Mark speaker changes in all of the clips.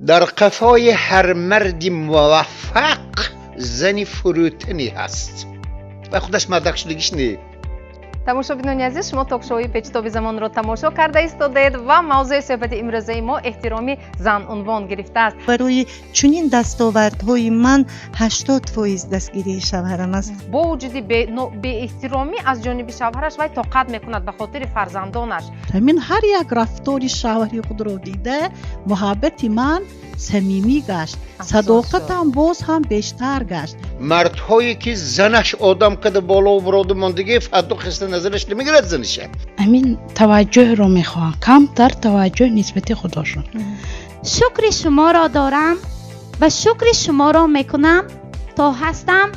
Speaker 1: Дар қафои ҳар марди муваффақ зани фурӯтанӣ ҳаст ва худаш мардак шудагиш не.
Speaker 2: Тамошобинони азиз, шумо ток-шоуи Печитоби замонро тамошо карда истодаед ва мавзӯи суҳбати имрӯзаи мо эҳтироми зан унвон гирифтааст.
Speaker 3: Барои чунин дастовардҳои ман 80% дастгирии шавҳарам аст.
Speaker 2: Бо вуҷуди беэҳтиромӣ аз ҷониби шавҳараш, вай тоқат мекунад ба хотири фарзандонаш.
Speaker 4: Ҳамин ҳар як рафтори шавҳари худро дида, муҳаббати ман самимӣ гашт, садоқатам боз ҳам бештар гашт.
Speaker 1: Мардҳое ки занаш одам када боло буроду мондагӣ, фадду хиста назараш намегирад заниша.
Speaker 5: Ҳамин таваҷҷӯҳро мехоҳанд, камтар таваҷҷӯҳ нисбати худошон.
Speaker 6: Шукри шуморо дорам ва шукри шуморо мекунам, то ҳастам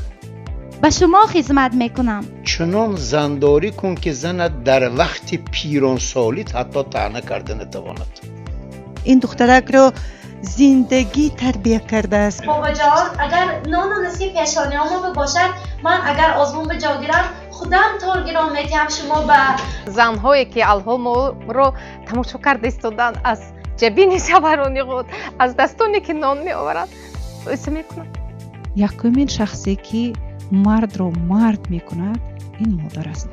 Speaker 6: ба шумо хизмат мекунам.
Speaker 1: Чунон зандорӣ кун, ки занат дар вақти пиронсолит ҳатто таъна карда натавонад.
Speaker 3: Ин духтаракро зиндагӣ тарбия кардааст.
Speaker 6: Бобоҷон, агар нону нисфи пешониёмо бошад, ман агар озмун ба ҷо гирам, худам торгирон метиҳам шумо ба.
Speaker 2: Занҳое ки алҳол моро тамошо карда истодаанд, аз ҷабини шавҳарони худ, аз дастоне ки нон меоваранд, бӯса мекунанд.
Speaker 7: Якумин шахсе, ки мардро мард мекунад, ин модар аст.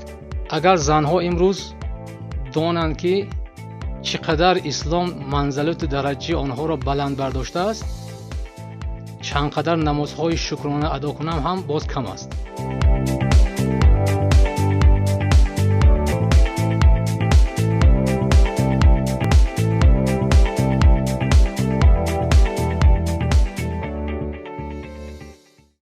Speaker 8: Агар занҳо имрӯз донанд, ки чӣ қадар ислом манзалату дараҷаи онҳоро баланд бардоштааст, чанд қадар намозҳои шукрона адо кунам ҳам боз кам аст.